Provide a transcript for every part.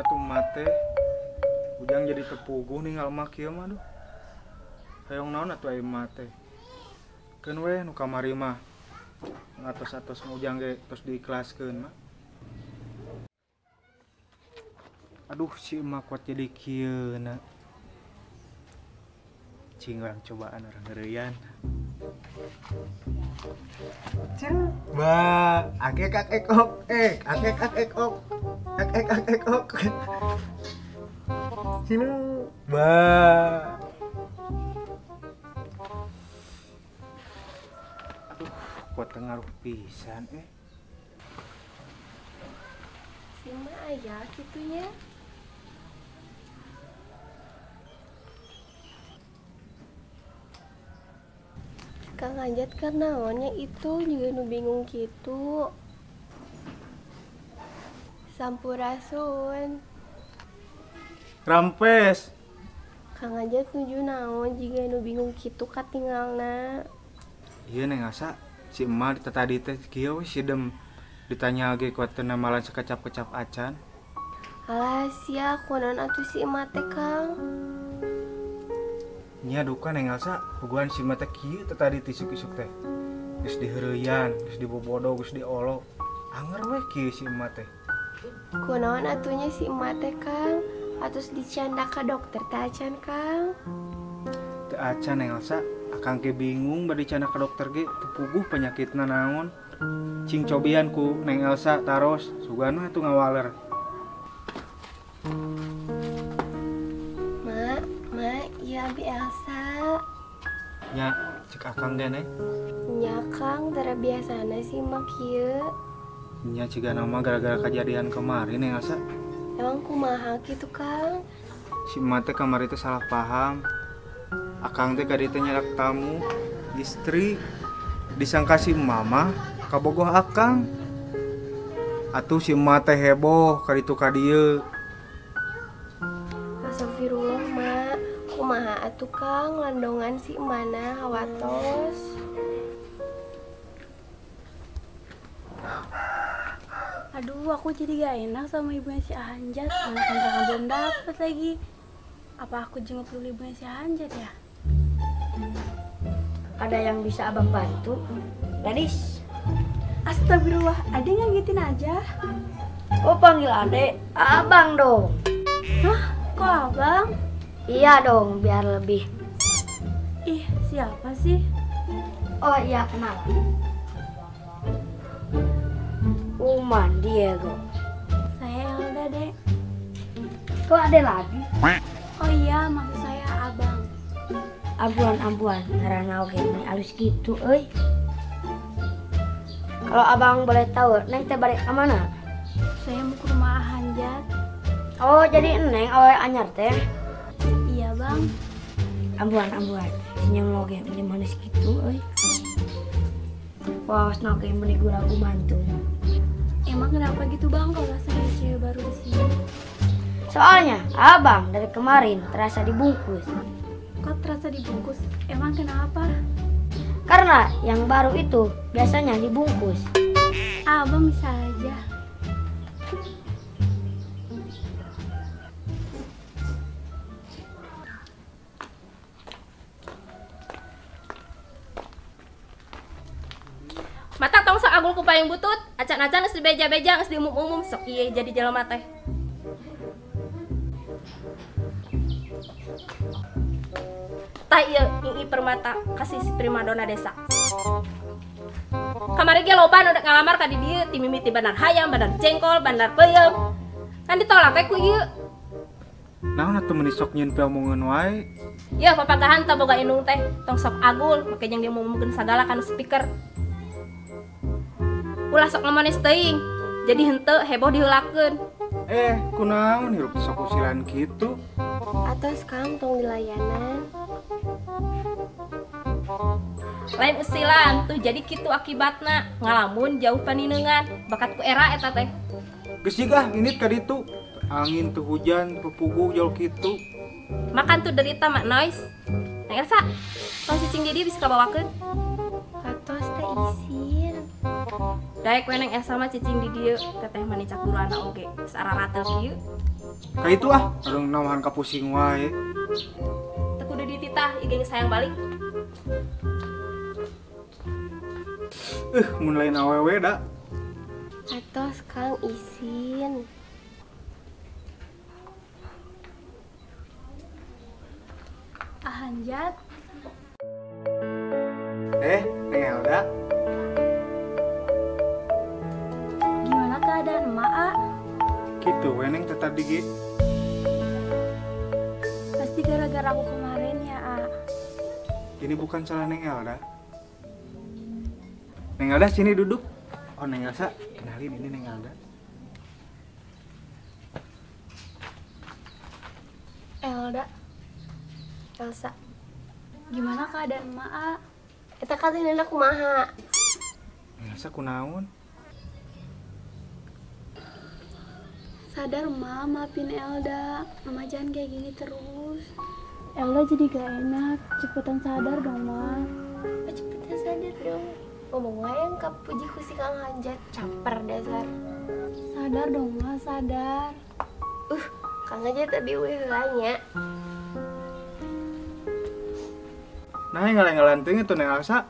Kunaon atuh emak teh? Ujang jadi tepuguh ninggal emak kieu mah duh. Hayang naon atuh aya emak teh? Keun we nu kamari mah. Ngatos-atos ujang ge tos diikhlaskeun mah. Aduh si emak kuat jadi kieu na. Cing orang cobaan orang heureuyan. Cil, ba, akek akek ok, akek akek ok, akek akek ok. Cil, ba. Aduh, kuat ngaruh pisan eh. Si emak aya kitunya. Kang Anjat kan naonnya itu juga nu bingung gitu. Sampurasun. Rampes. Kang Anjat nuju naon juga nu bingung gitu katingalna. Iya neng asa si emak tadi teh kieu sidem ditanya ge kuat teu namalan sekecap-kecap acan. Alah sia kunaon atuh si emak teh Kang. Nya duka neng Elsa, puguhan si mata kieu teh tadi tisuk-isuk teh. Geus diheureuyaan, geus dibobodo, geus diolo. Anger we kieu si emak teh. Kunaon atunya si emak teh Kang? Atos dicanda ka dokter teh acan Kang? Teu acan neng Elsa, akang ge bingung bade dicanda ka dokter ge teu puguh penyakitna naon. Cing cobian ku neng Elsa taros, sugan mah atuh ngawaler. Mak, mak, iya abi Elsa. Nya, cek akang ge neng. Nya Kang, tara biasana sih mak kieu. Nya cigana mah gara-gara kejadian kemarin neng Elsa. Emang kumaha kitu Kang? Si emak teh kamari teh salah paham. Akang teh ka dieu teh nyarak tamu, istri disangka si mama kabogoh akang. Atuh si emak teh heboh ka ditu ka dieu. Astagfirullah mak, kumaha atuh Kang landongan si emana hawatos. Aduh, aku jadi gak enak sama ibunya si Anjat. Mana kontrakan belum dapet lagi. Apa aku jenguk dulu ibunya si Anjat ya? Ada yang bisa abang bantu? Gadis. Astagfirullah, ade ngagetin aja. Oh panggil ade, abang dong. Hah? Kok abang? Iya dong, biar lebih. Ih, siapa sih? Oh iya, kenal. Uman Diego. Saya Elda, Dek. Kok ada lagi? Oh iya, maksud saya abang. Ambuan-ambuan, karena oke ini halus gitu, euy. Kalau abang boleh tahu, Neng teh balik ke mana? Saya mau ke rumah Anjat. Oh, jadi Neng awe anyar teh? Iya, Bang. Ambuan-ambuan, senyum oge meni manis gitu, euy. Wah, oge meni gula mantu. Emang kenapa gitu, Bang, kalau saya cewek baru di sini? Soalnya abang dari kemarin terasa dibungkus. Kok terasa dibungkus? Emang kenapa? Karena yang baru itu biasanya dibungkus. Abang bisa aja. Mata tong sok agul ku payung butut, acan-acan geus dibeja-beja geus diumum-umum sok ieu jadi jelema teh. Tah ieu Ii Permata kasih si primadona desa. Kamari ge loba nu ngalamar ka di dieu ti mimiti bandar hayam, bandar jengkol, bandar peuyeum. Kan ditolak we ku ieu. Naon atuh meuni sok nyieun piomongeun wae? Yeuh papagahan tah boga indung teh, tong sok agul make jeung diumum-umumkeun sagala kana speaker. Ulah sok ngamanis teuing, jadi henteu heboh diheulakeun. Kunaon hirup sok usilan kitu? Atos Kang tong dilayanan. Lain usilan tuh jadi kitu akibatna, ngalamun jauh panineungan, bakat ku era eta teh. Geus jigah indit ka ditu. Angin tuh hujan, pupuguh jauh kitu. Makan tuh derita mak noise. Neng Elsa, tong cicing di dieu bisa kabawakeun. Atos teh isin. Daek we Neng Elsa mah cicing di dieu, teteh mah nicak buruana oge, geus ararateul kieu. Kayak itu ah, aduh nawahan kapusing wae. Teu kudu dititah, ieu sayang balik. Mun lain awewe da. Atos Kang isin. Ahanjat. Neng Elda. Gimana keadaan emak, A? Gitu we Neng tetap di. Pasti gara-gara aku kemarin ya, A. Ini bukan salah Neng Elda. Neng Elda sini duduk. Oh, Neng Elsa, kenalin ini Neng Elda. Elda. Elsa. Gimana keadaan emak, A? Eta katinana kumaha? Neng Elsa kunaon? Sadar, Ma, maafin Elda. Mama jangan kayak gini terus. Elda jadi gak enak. Cepetan sadar dong, Ma. Cepetan sadar dong. Ngomong wae yang kapuji ku si Kang Hanjat, caper dasar. Sadar dong, Ma, sadar. Kang Hanjat tadi eueuh heula nya. Nah, ngalang-ngalang teuing itu Neng Elsa.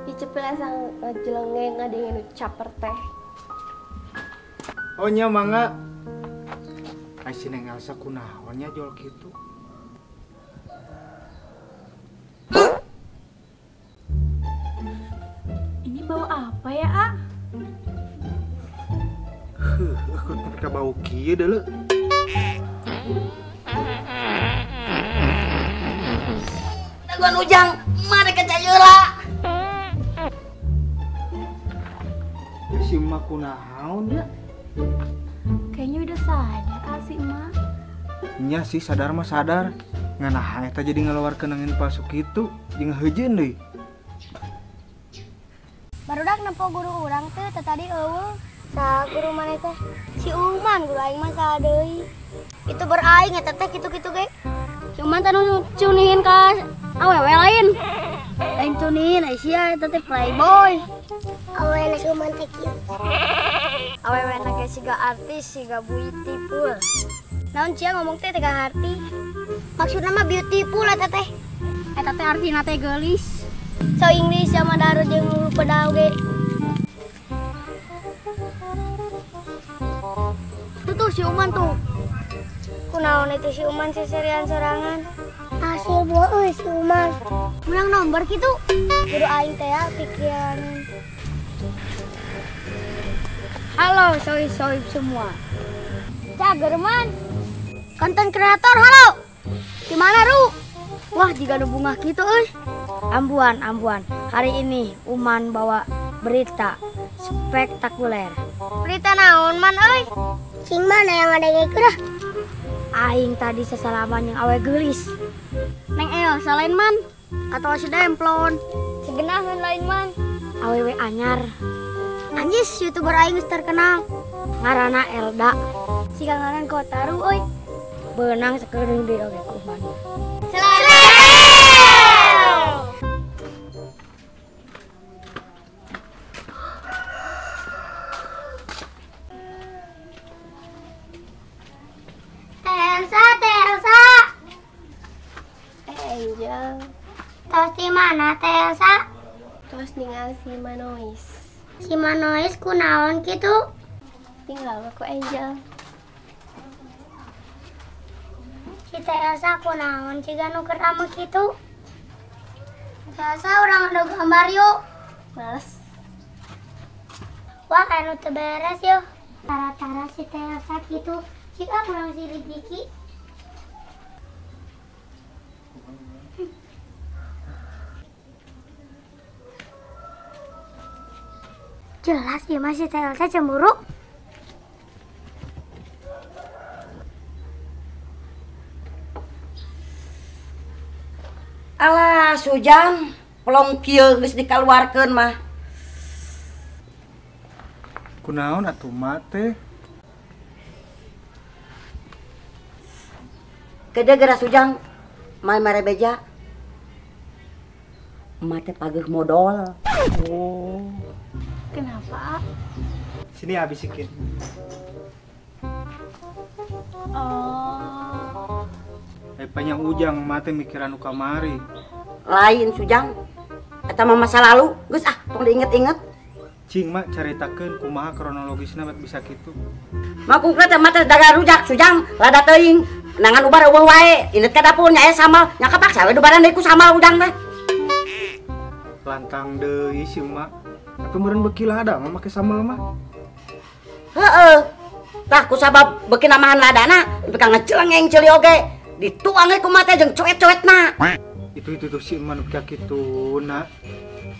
Dicepel asa ngajelengeng ngadengin nu caper teh. Oh nya mangga. Ai si Neng Elsa kunaon nya jol kitu. Ini bau apa ya, A? Heuh, aku teh bau kieu deuleu. Daguan Ujang, mana kecayeula. Si emak kunaon ya? Kayaknya udah sadar ah si emak. Nya sih sadar mah sadar. Ngan eta jadi ngeluarkeun angin palsu kitu jeung heujeun deui. Barudak nempo guru urang teh tadi eueuh. Saha guru maneh teh? Si Uman guru aing mah saha deui. Itu beraing eta teh kitu-kitu ge. Si Uman teh nu cunihin ka awewe lain. Lain cunihin ai sia eta teh playboy. Awewe si Uman teh kieu. Awewe na ge siga artis, siga beautiful. Naon cia ngomong teh teh arti. Maksudna mah beautiful eta teh. Eta teh artina teh geulis. So Inggris sama daru jeung lupa ge. Tuh tuh si Uman tuh. Kunaon itu si Uman seserian sorangan. Hasil buah euy si Uman. Menang nomor kitu. Guru aing teh ya pikiran. Halo soib-soib semua. Cager man. Konten kreator halo. Gimana Ru? Wah, jika ada bunga gitu euy. Ambuan, ambuan. Hari ini Uman bawa berita spektakuler. Berita naon man euy? Cing mana yang ada geus? Aing tadi sesalaman yang awe geulis. Neng Elsa lain man atau si Demplon. Segenaheun lain man. Awewe anyar. Anjis YouTuber aing geus terkenal. Ngaranna Elda. Siga ngaran Kotaru euy. Beunang sakedeung deui oge ku Uman. Elsa, Elsa. Angel. Tos di mana Teh Elsa? Tos ninggal si Manois. Si Manois kunaon kitu? Tinggal aku Angel. Si Teh Elsa kunaon ciga nu keur ame kitu? Teh Elsa urang anu gambar yuk. Males. Wah, anu teu beres yeuh. Tara-tara si Teh Elsa kitu. Cik ah urang silidiki. Jelas ya masih Teh Elsa cemburu. Alah, Sujang, pelong kieu geus dikaluarkeun mah. Kunaon atuh mak teh? Kede geura Sujang, mai mere beja. Emak teh pageuh modal. Oh. Kenapa? Sini habisikin. Oh. Banyak ujang mah teh mikiran nu kamari. Lain Sujang. Eta mah masa lalu, geus ah tong diinget-inget. Cing mak caritakeun kumaha kronologisna bet bisa kitu. Makungkna teh mah teh dagang rujak Sujang, lada teuing. Nangan ubar eueuh wae, inget ka dapur nya aya sambal, nya kapaksa we dubaran deui ku sambal ujang teh. Lantang deui si emak. Atuh meureun beuki lada mah make sambal mah. Heeh. Tah ku sabab beuki namahan ladana, nepi ka ngecelengeng ceuli oge. Dituang we ku mah teh jeung coet-coetna. Itu tuh si emak nu kitu na.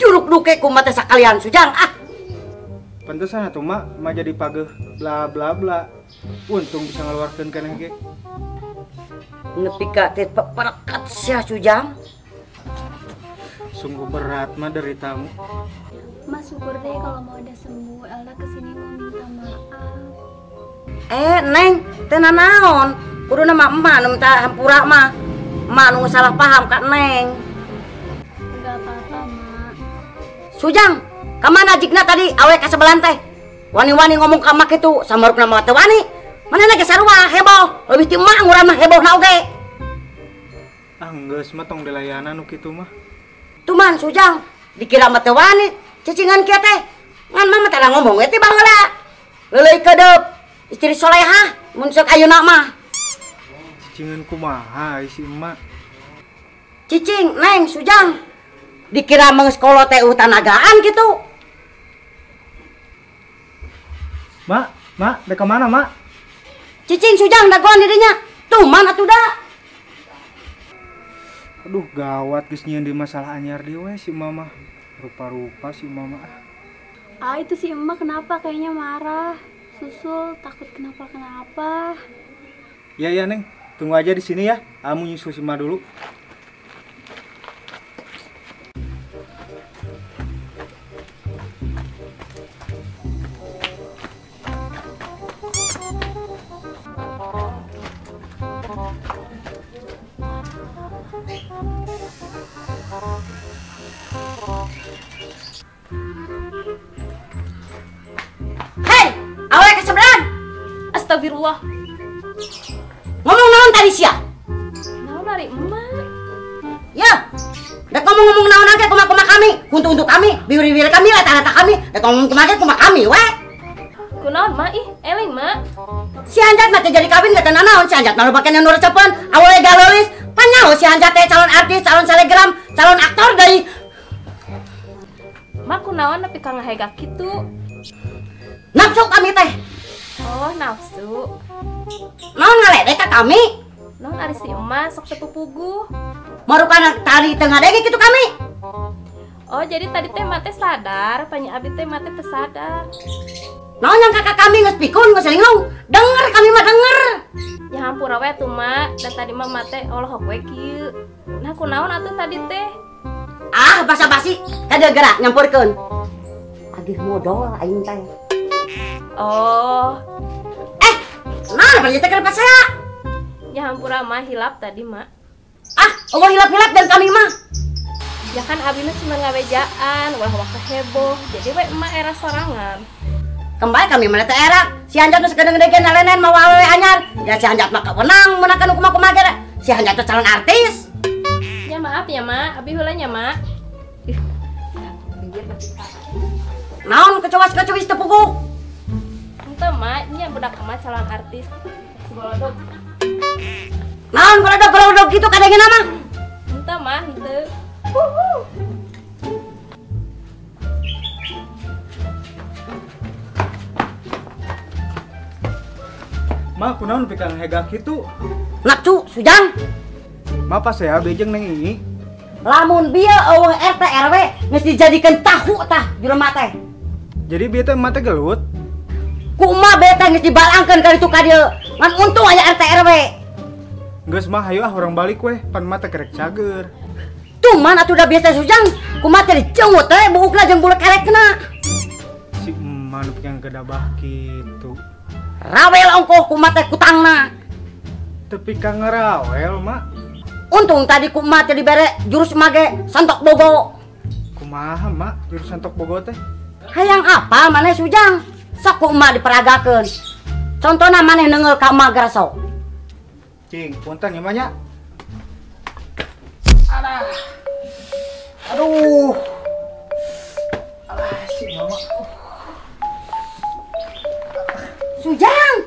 Curug duke ku mah teh sakalian Sujang ah. Pantesan atuh mak, mak jadi pageuh bla bla bla. Untung bisa ngeluarkeun keneh ge. Nepi ka teh peperekat sia Sujang. Sungguh berat mah deritamu. Mas syukur deh kalau mau udah sembuh. Elda kesini mau minta maaf. Neng, teh nanaon? Kuduna mah emak nu minta hampura mah. Emak nu salah paham ka Neng. Enggak apa-apa, Mak. Sujang, kamana jikna tadi awe ka sebelan teh? Wani-wani ngomong ka emak kitu, samarukna mah teu wani. Manehna ge sarua heboh, leuwih ti emak ngurang mah hebohna oge. Ah geus mah tong dilayanan nu kitu mah. Tuman Sujang, dikira mah teu wani, cicingan kieu teh. Ngan mah tara ngomong we teh baheula. Leuleui kedep, istri solehah mun sok ayeuna mah. Cicingan kumaha si emak? Cicing, Neng, Sujang. Dikira mah geus kolot teh tanagaan kitu. Mak, mak, dek ka mana, mak? Cicing Sujang dagoan dirinya. Tuman atuh da. Aduh gawat geus nyieun di masalah anyar deui we si mama. Rupa-rupa si mama ah. Ah itu si emak kenapa kayaknya marah. Susul takut kenapa-kenapa. Ya ya Neng, tunggu aja di sini ya. Amu nyusul si emak dulu. Hei, awe ke sebelah. Astagfirullah. Ngomong naon tadi sia? Naon ari emak? Ya. Dek ngomong-ngomong naon aja kumaha-kumaha kami, untuk-untuk kami, biwir-biwir kami, rata-rata kami. Dek ngomong kumaha ge kumaha kami we. Kunaon mak ih, eling mak. Si Anjat mah teh jadi kawin gak naon, si Anjat mah nu pake nu recepeun, awewe galolis. Panyaho si Anjat teh calon artis, calon selegram, calon aktor deui. Mak kunaon nepi ka ngahegak kitu? Nafsu kami teh. Oh, nafsu. Naon ngaledek ka kami? Naon ari si emak sok teu puguh. Marukan tadi teu ngadege kitu kami. Oh, jadi tadi teh emak teh sadar, panya abi teh emak teh teu sadar. Naon yang kakak kami geus pikun geus linglung. Denger kami mah denger. Ya hampura we atuh mak, da tadi mah emak teh olohok we kieu. Nah kunaon atuh tadi teh? Ah, basa-basi kada gerak nyampurkeun. Agih modal aing teh. Oh. Nah, apa teh kenapa saya? Ya hampura mah hilap tadi mak. Ah, eueuh hilap-hilap dan kami mah. Ya kan abi mah cuma ngabejaan, ulah waka heboh. Jadi we emak era sorangan. Kembali kami mana teh era. Si Anjat nu sagede-gede ge nalenen mawa awewe anyar. Ya si Anjat mah kawenang meunakan kumaha-kumaha ge. Si Anjat teh calon artis. Ya maaf ya mak, abi heula nya mak. Ih. Naon kecowas-kecowis teu puguh. Henteu mak, nya budak emak calon artis. Golodog. Naon golodog-golodog kitu kadengena mah? Henteu mah, henteu. Mak kunaon nepi ka ngahegak kitu? Nafsu Sujang. Ma pas ya bejeng Neng ini. Lamun bieu eueuh RT RW geus dijadikeun tahu tah jelema teh. Jadi bieu teh emak teh gelut. Ku emak bieu teh geus dibalangkeun ka ditu ka dieu. Ngan untung aya RT RW. Geus mah hayu ah urang balik weh, pan emak teh kerek cager. Tuman atuh da biasa Sujang, kumaha teh diceungut teh buukna jeung bulu kerekna. Si emak nu pikan gedabah kitu. Rawel ongkoh kumaha teh kutangna. Tepi ka ngarawel mak. Untung tadi kumaha teh dibere jurus mage santok bogo. Kumaha mak jurus santok bogo teh? Hayang apa maneh Sujang? Sok ku emak diperagakeun. Contona maneh neunggeul ka emak geura sok. Cing, punten ya nya. Alah. Aduh. Alah, si mama. Sujang.